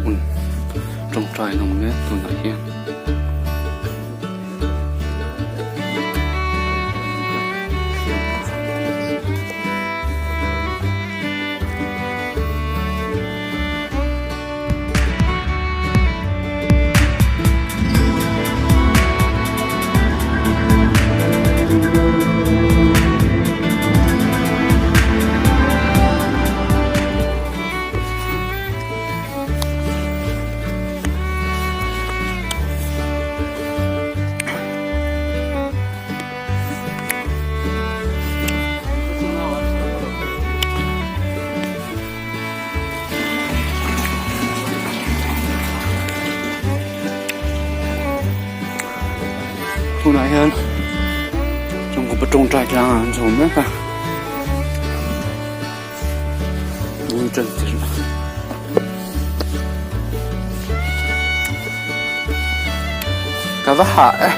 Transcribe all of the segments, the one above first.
Hmun tawngtai an awm mek tunah hian. Tunah hian chawngkawpa tawngtai tlang ah an chho mek a bul tan tirh ka va hah e.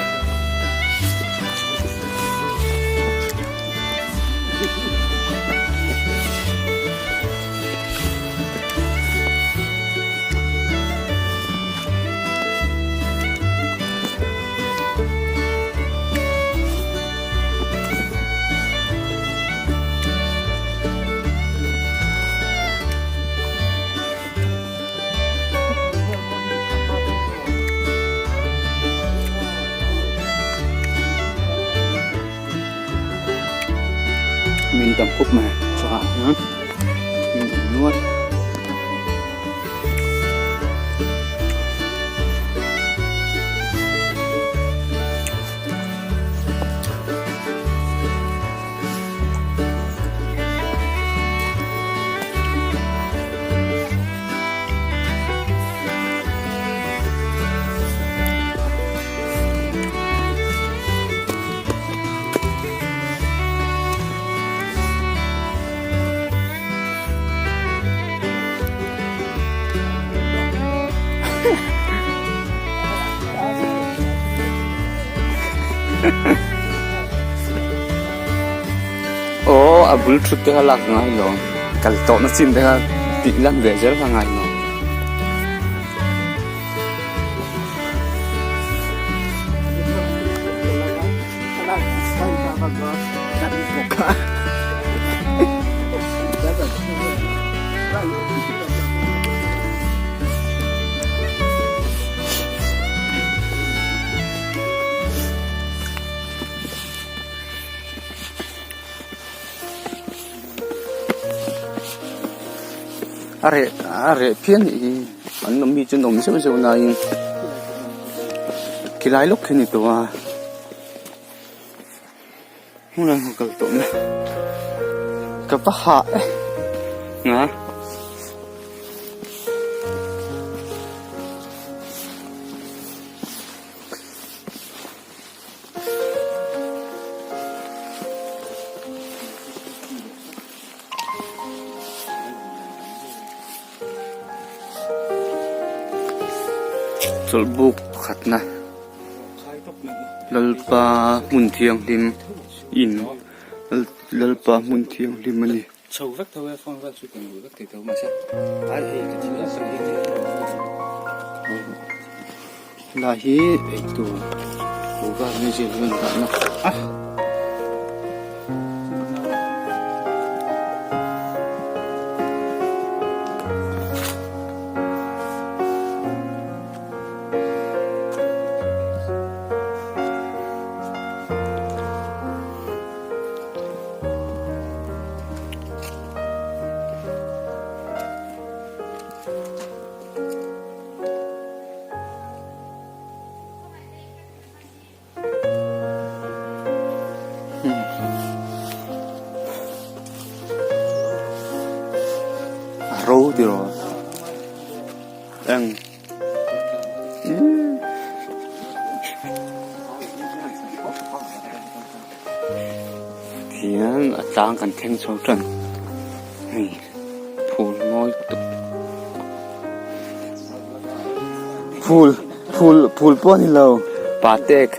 Min tam khawp mai chhuah hian min awm nual. Aw a bul thut te kha lak ngai lo kal tawh na chin te kha tih lan ve zel kha ngai lo. A reh a reh phian nih hi an awm mi chu an awm zeuh zeuh naiin khilai lawk khi a ni tawh a hmun an han kal tawh na ka va hah e nga. Chawlhbuk pakhatna Lalpa hmun thianghlim in Lalpa hmun thianghlim a ni. Helai hi eitur kuhva meizial hi an dahna a. A ro tiraw eng Tihian a tlang kan thleng chho tan hei phul mawi tuk phul phul phul pawh a ni lo patek.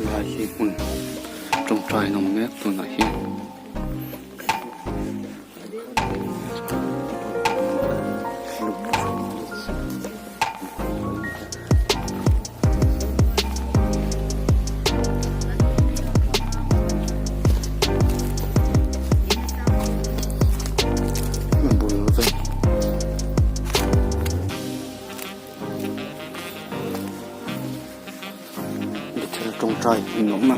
Lai hi hmun tawngtai an awm mek tunah hian. Bul vel. Bethel tawngtai in awm a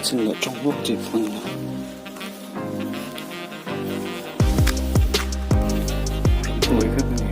chin leh tawng hlawk tih pawh a ni lo. Tawi vek a ni.